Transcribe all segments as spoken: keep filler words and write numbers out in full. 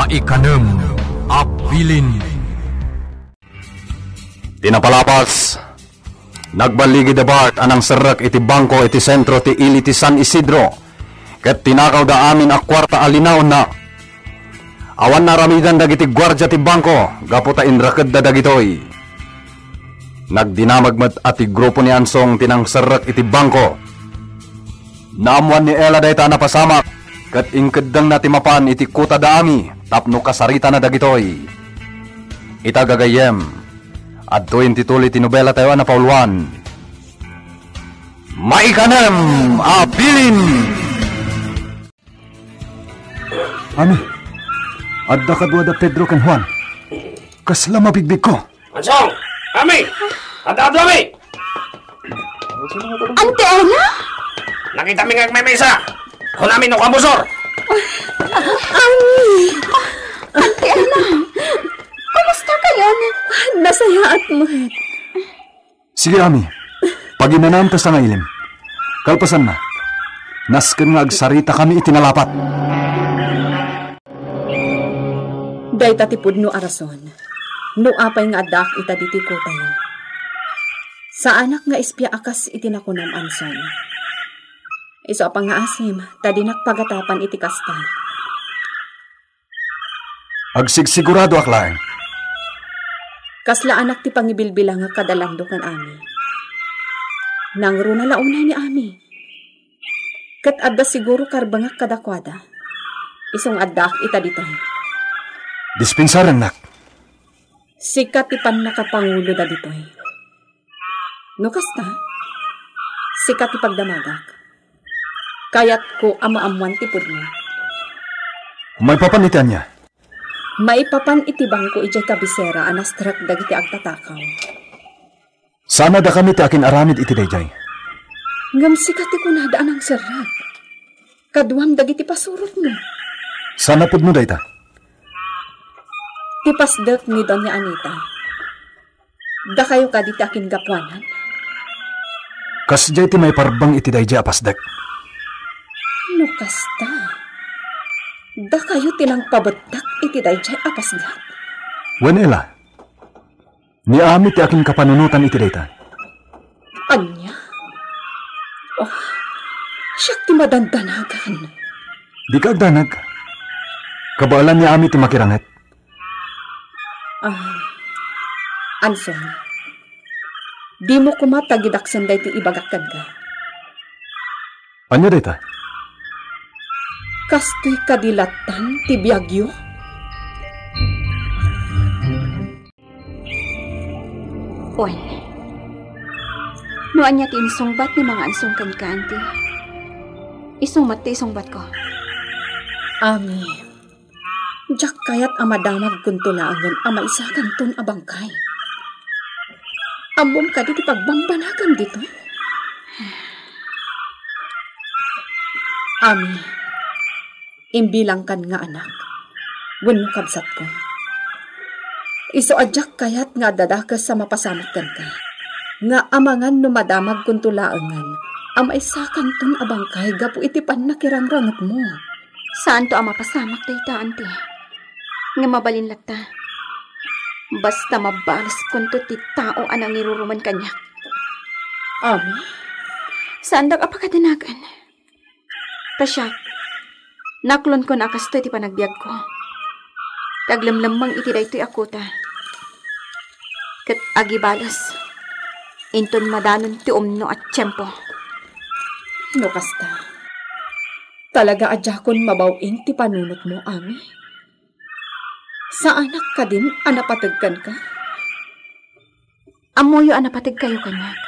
Ikanem a bilin. Ti napalabas, nagballigid a Bart a nangserrek iti bangko iti sentro ti ili ti San Isidro, ket tinakawda amin a kuarta a linaonna. Awan naaramidan dagiti guardia ti bangko gapu ta inrakedda dagitoy. Nagdinamag met a ti grupo ni Ansong ti nangserrek iti bangko. Naammoan ni Ella dayta a napasamak, ket inkeddengna ti mapan iti kuta da Ami tapno kasaritana dagitoy. Ita gagayyem, adtoyen ti tuloy ti nobela tayo a napauluan. Maikanem a bilin! Ami, adda kadua da Pedro ken Juan. Kasla mabigbigko. Ansong! Ami! Adda, adda, Ami! Ante Ella? Nakitami nga agmaymaysa. Kunami no kabusor. Ami! Ante Ella! Kumusta kayon? Nasayaat met. Sige, Ami. Paginanaem ta sangailim. Kalpasanna, nasken nga agsaritakami iti nalapat. Dayta ti pudno a rason no apay nga addaak ita ditoy kutayo. Saanak nga espia a kas iti nakunam, Ansong. Isu a pangngaasim ta dinak pagatapan iti kasta. Agsigsiguradoak laeng. Kasla anak ti pangibilbilangak kada Lando ken Ami. Nangruna la unay ni Ami. Ket adda siguro karbengak kadakuada. Isu nga addaak ita ditoy. Dispensarennak. Sika ti pannakapanguloda ditoy. No kasta, sika ti pagdamagak. Kayatko a maammoan ti pudno. Maipapan iti ania? Maipapan iti bangko idiay kabisera a nastrek dagiti agtatakaw. Saan a dakami ti akin-aramid iti daydiay. Ngem sika ti kunada a nangserrek. Kaduam dagiti pasurotmo. Saan a pudno dayta? Ti pasdek ni Doña Anita. Dakayo kadi ti akin gapuanan? Kasdiay ti maiparbeng iti daydiay a pasdek. No kasta, dakayo ti nangpabettak iti daydiay a pasdek. Wen, Ella, ni Ami ti akin kapanunotan iti dayta. Ania? Oh, siak ti madandanagan. Dika agdanag. Kabaelan ni Ami ti makiranget. Ah, Ansong, dimo koma tagidaksen daytoy ibagak kenka. Ania dayta? Kastoy kadi lattan ti biagyo? Wen, no ania ti insungbat ni Mama Ansong kenka, Auntie, isu met ti isungbatko. Ami, diak kayat a madamagkonto laengen a maisakanton a bangkay. Ammom kadi ti pagbambanagam ditoy? Ami, imbilangkan nga anak wenno kabsatko. Isu a diak kayat nga adda dakes a mapasamak kenka, nga amangan no madamagkonto laengen a maisakanton a bangkay gapu iti pannakirangrangetmo. Saanto a mapasamak dayta, Auntie. Nga mabalin latta, basta mabaleskonto ti tao a nangiruruman kaniak. Ami? Saandak a pakadanagan. Ta siak, naklonkon a kastoy ti panagbiagko. Ti aglemlemmeng iti daytoy a kuta. Ket agibales, inton madanon ti umno a tiempo. No kasta, talaga a diakon mabaw-in ti panunotmo, Ami? Saanak kadin a napateg kenka? Ammoyo a napategkayo kaniak,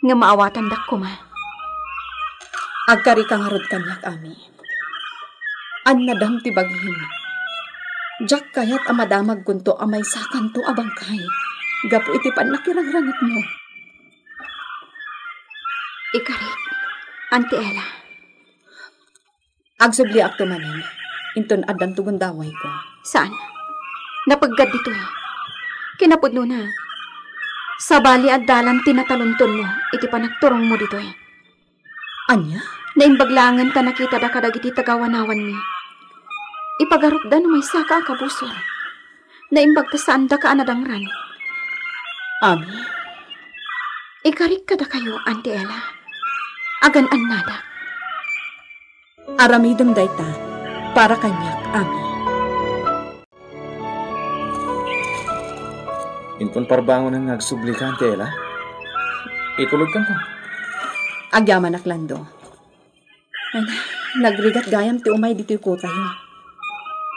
ngem maawatandak koma. Agkarika ngarud kaniak, Ami. Annadam ti bagim. Diak kayat a madamagkonto a maysakanto a bangkay gapu iti pannakirangrangetmo. Ikarik, Auntie Ella. Agsubliakto manen, inton addanto gundawayko. Saan? Napeggad ditoy. Kinapudnona, sabali a dalan ti natalontonmo iti panagturongmo ditoy. Ania? Naimbag laengen ta nakitada kadagiti tagawanawanmi. Ipagarupda no maysaka a kabusor. Naimbag ta saandaka a nadangran. Ami, ikarik kadakayo, Auntie Ella. Agan-annadak. Aramidem dayta para kaniak, Ami. Inton parbangonen nga agsublika, Auntie Ella, itulodkanto. Agyamanak, Lando. Ay, nagrigat gayam ti umay ditoy kotayo.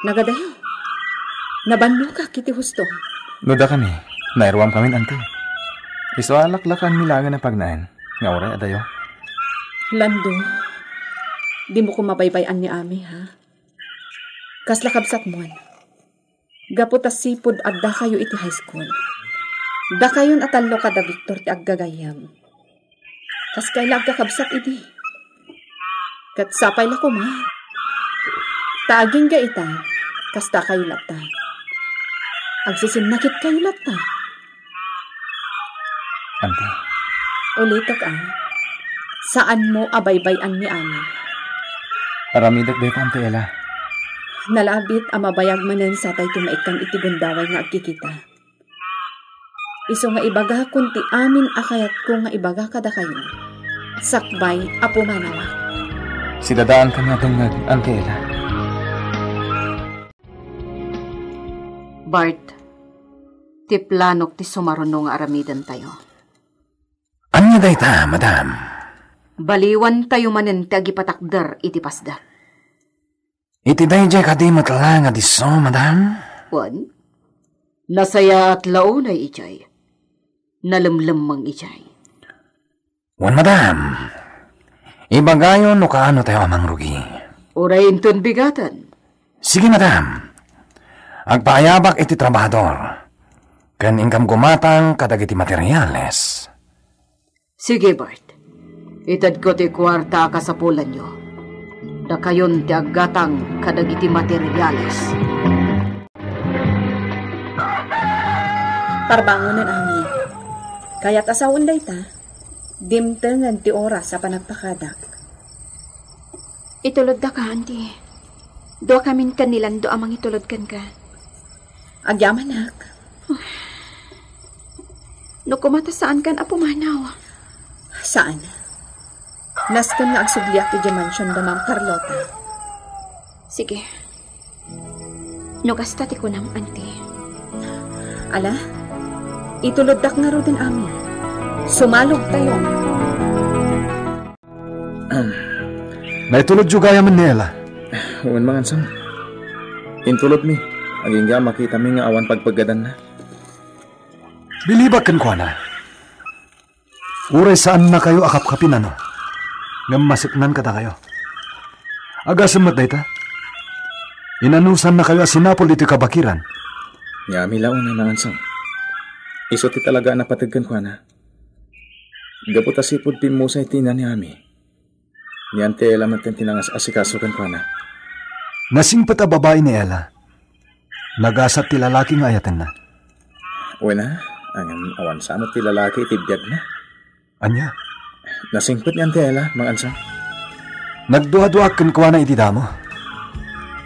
Nagadayo. Nabannokak iti husto. No dakami, nairuamkamin, Auntie. Isu a laklakanmi laengen a pagnaen, nga uray adayo. Lando, dimo koma baybay-an ni Ami, ha? Kasla kabsatmon. Gapu ta sipud addakayo iti high school. Dakayon a tallo kada Victor ti aggagayyem. Kaskay la agkakabsat idi. Ket sapay la koma. Ta agingga ita, kastakayo latta. Agsisinnakitkayo latta. Auntie. Ulitek a, saanmo a baybay-an ni Ami. Aramidek dayta, Auntie Ella. Nalabit a mabayag manen satay ti maikkan iti gundaway nga agkikita. Isu nga ibagakon ti amin a kayatko nga ibaga kadakayo. Sakbay a pumanawak. Sidadaankan nga dengngeg, Auntie Ella. Bart, ti planok ti sumaruno nga aramidentayo. Ania dayta, madam? Baliwantayo manen ti agipatakder iti pasdak. Iti daydiay kadi met la nga disso, madam? Wen, nasayaat la unay idiay. Nalemlemmeng idiay. Wen, madam. Ibagayo no kaano tayo a mangrugi. Uray inton bigaten. Sige, madam. Agpaayabak iti trabahador. Ken inkam gumatang kadagiti materiales. Sige, Bart. Itedko ti kuarta a kasapulanyo. Dakayon ti aggatang kadagiti materiales. Parbangonen, Ami. Kayat a sawen dayta, dimtengen ti oras a panagpakadak. Itulodda ka, Auntie. Duakamin ken ni Lando a mangitulod kenka. Agyamanak. No koma ta saankan a pumanaw. Saan. Nasken nga agsubliak idiay mansion da Ma'am Carlota. Sige. No kasta ti kunam, Auntie. Ala, ituloddak ngaruden, Ami. Sumalogtayo. Ahem. Naitulodyo gayamen ni Ella? Wen, Mangansang. Intulodmi, agingga makitami nga awan pagpeggedanna. Bilibak kenkuana. Uray saannakayo a kapkapin, ano? Ngem maseknan kadakayo. Agasem met dayta. Inanusannakayo a sinapul ditoy kabakiran. Nga ami la unay, Mangansang. Isu ti talaga a napateg kenkuana. Gapu ta sipud pimmusay ti ina ni Ami, ni Auntie Ella met ti nangas-asikaso kenkuana. Nasingpet a babai ni Ella. Nagasat ti lalaki nga ayatenna. Wen a, ngem awan sa met ti lalaki iti biagna. Ania? Nasingpet ni Auntie Ella, Mangansang. Nagduaduaak kenkuana iti damo.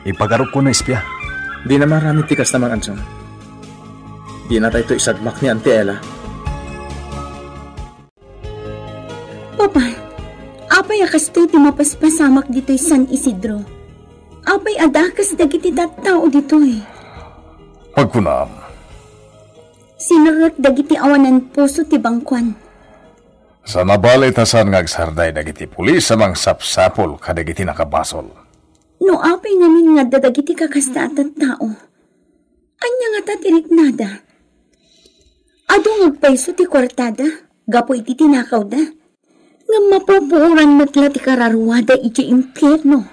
Ipagarupko no espia. Dina maaramid ti kasta, Mangansang. Dinatayto isagmak ni Auntie Ella. Papa, apay a kastoy ti mapaspasamak ditoy San Isidro? Apay a dakes dagiti tattao ditoy? Pagkunam. Sinerrek dagiti awanan puso ti bangkuan. Sa nabali ta saan nga agsarday dagiti pulis a mangsapsapul kadagiti nakabasol. No apay ngamin nga adda dagiti kakasta a tattao? Ania ngata ti riknada? Adu nga agpayso ti kuartada gapu iti tinakawda. Ngem mapupuoran met la ti kararuada idiay impierno.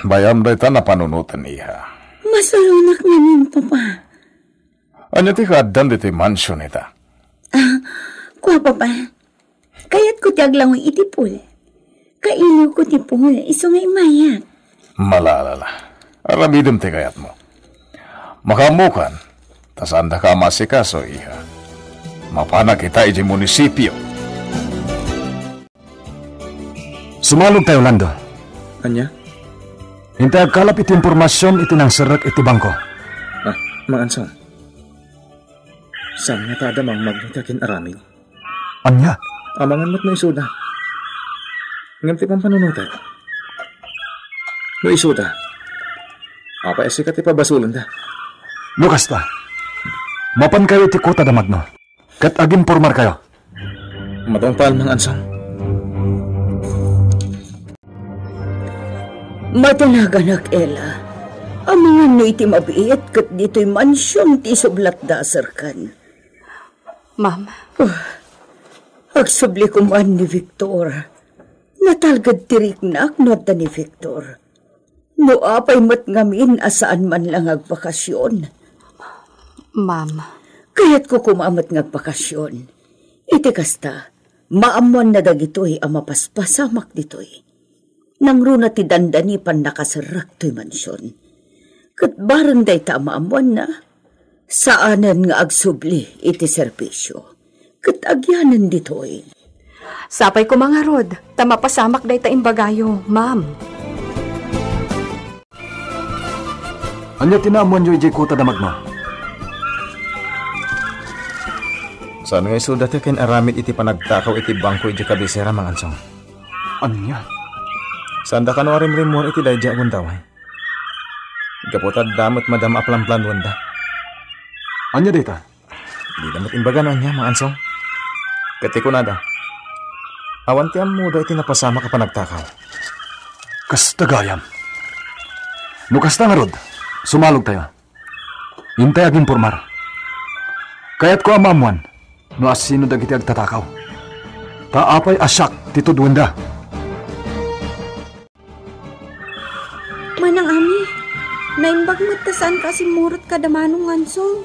Bayam dayta napanunoten, iha. Masuronak ngamin, Papa. Ania ti kaaddan ditoy mansion ita? Ah, kua, Papa. Kayatko ti aglangoy iti pool. Kailiwko ti pool, isu nga immayak. Malala. Aramidem ti kayatmo. Makaammokan, ta saandaka a maasikaso, iha. Mapanak ita idiay munisipio. Sumalogtayo, Lando. Ania? Intay agkalap iti impormasion iti nangserrek iti bangko. Ah, Mang Ansong. Saan ngata a damagmagmo ti akin-aramid? Ania? Amangan met no isuda. Ngem ti pampanunotek, no isuda, apay a sika ti pabasolenda? No kasta, mapankayo iti kuta damagno. Ket agimpormarkayo. Matungpal, Mang Ansong. Madalaganak, Ella. Amangan no iti mabiit ket ditoy mansion ti isublatda a serkan. Ma'am. Ah, agsubli koma ni Victor. Natalged ti riknak no adda ni Victor. No apay met ngamin a saan man lang agbakasyon. Ma'am. Kayatko koma met nga agbakasyon. Iti kasta, maammoanna dagitoy a mapaspasamak ditoy. Nangruna ti dandani pannakaserrek toy mansion. Ket bareng dayta a maammoanna, saanen nga agsubli iti serbisio. Ket agyanen ditoy. Sapay koma ngarud, ta mapasamak dayta imbagayo, ma'am. Ania ti naammoanyo idiay kuta damagno? Saan nga isuda ti akin-aramid iti panagtakaw iti bangko idiay kabisera, Mang Ansong? Ania? Saanda kano a rimrimmuar iti daydiay a gundaway? Gapu ta adda met madama a planplanoanda. Ania dayta? Dida met imbaga no ania, Mang Ansong. Ket ti kunada, awan ti ammoda iti napasamak a panagtakaw. Kasta gayam. No kasta ngarud, sumalogtayo. Intay agimpormar. Kayatko a maammoan no asino dagiti agtatakaw. Ta apay a siak ti tudoenda? Manang Ami, naimbag met ta saanka a simmurot kada Manong Ansong.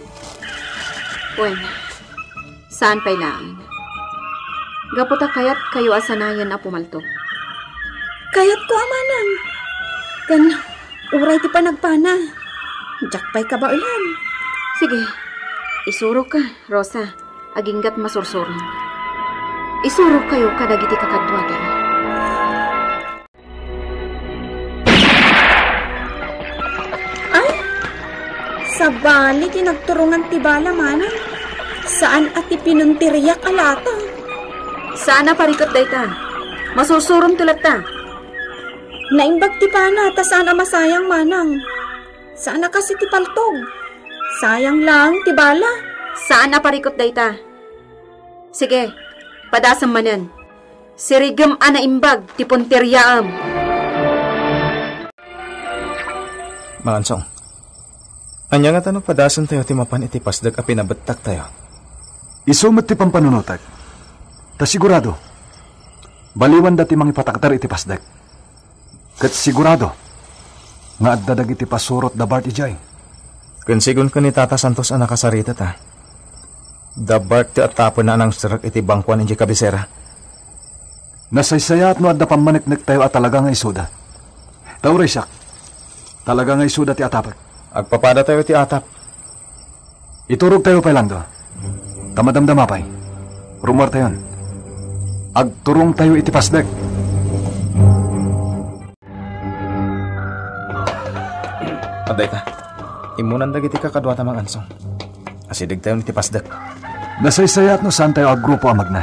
Wen, saan pay laeng. Gapu ta kayatkayo a sanayen a pumalto. Kayatko a manang. Ken uray ti panagpana, diak pay kabaelan. Sige, isurok, Rosa, aginggat masursurom. Isurok kayo kadagiti kakaduatayo. Ay, sabali ti nagturongan ti bala, manang. Saan a ti pinunteriak a lata. Saan a parikut dayta. Masursurom ti latta. Naimbag ti pana ta saan a masayang, manang. Saan a kasi ti paltog. Sayang lang ti bala. Saan a parikut dayta. Sige, padasem manen. Sirigem a naimbag ti punteriaem. Mangansong, ania ngata no padasentayo ti mapan iti pasdek a pinabettaktayo? Isu met ti pampanunotek. Ta sigurado, baliwanda ti mangipatakder iti pasdek. Ket sigurado nga adda dagiti pasurot da Bart idiay. Ken sigun ken ni Tata Santos a nakasaritata, da Bart ti atapenna a nangserrek iti bangkoan idiay kabisera. Nasaysayaat no adda pammaneknektayo a talaga nga isuda. Ta uray siak, talaga nga isuda ti atapek. Agpapadatayo iti atap. Iturogtayo pay, Lando. Ta madamdama pay. Rummuartayon. Agturongtayo iti pasdek. Adda ita. Immunan dagiti kakaduata, Mangansong. Asidegtayon iti pasdek. Nasaysayaat no saantayo a grupo a magna.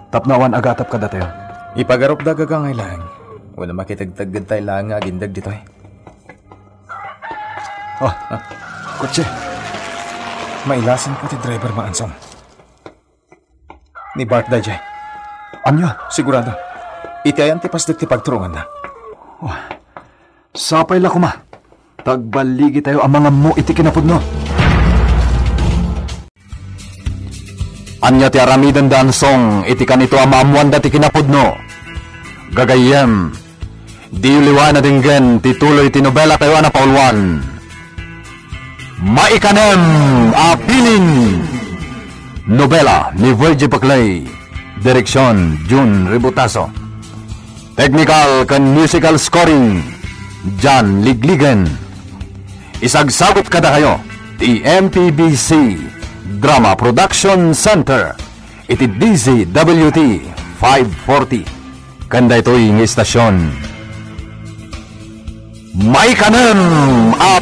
Tapno awan agatap kadatayo. Ipagarupda gagangay laeng. Wenno makitegteggedtayo laeng nga agindeg ditoy. Oh, kotse. Mailasin ko ti driver, Mangansong. Ni Bart daydiay. Ania? Sigurado. Iti ayan ti pasdek ti pagturonganna. Oh, sapay la koma. Ta agballigitayo a mangammo iti kinapudno. Ania ti aramiden da Ansong iti kanito a maammoanda ti kinapudno? Gagayyem, diyo liwaen a denggen ti tuloy ti nobelatayo a napauluan. Maikanem a Bilin! Nobela ni Virgie Paclay. Direksion, Jun Ributaso. Technical ken musical scoring, John Ligligen. Isagsagut kadakayo ti M P B C Drama Production Center iti D Z W T five forty. Ken daytoy nga istasion, Maikanem a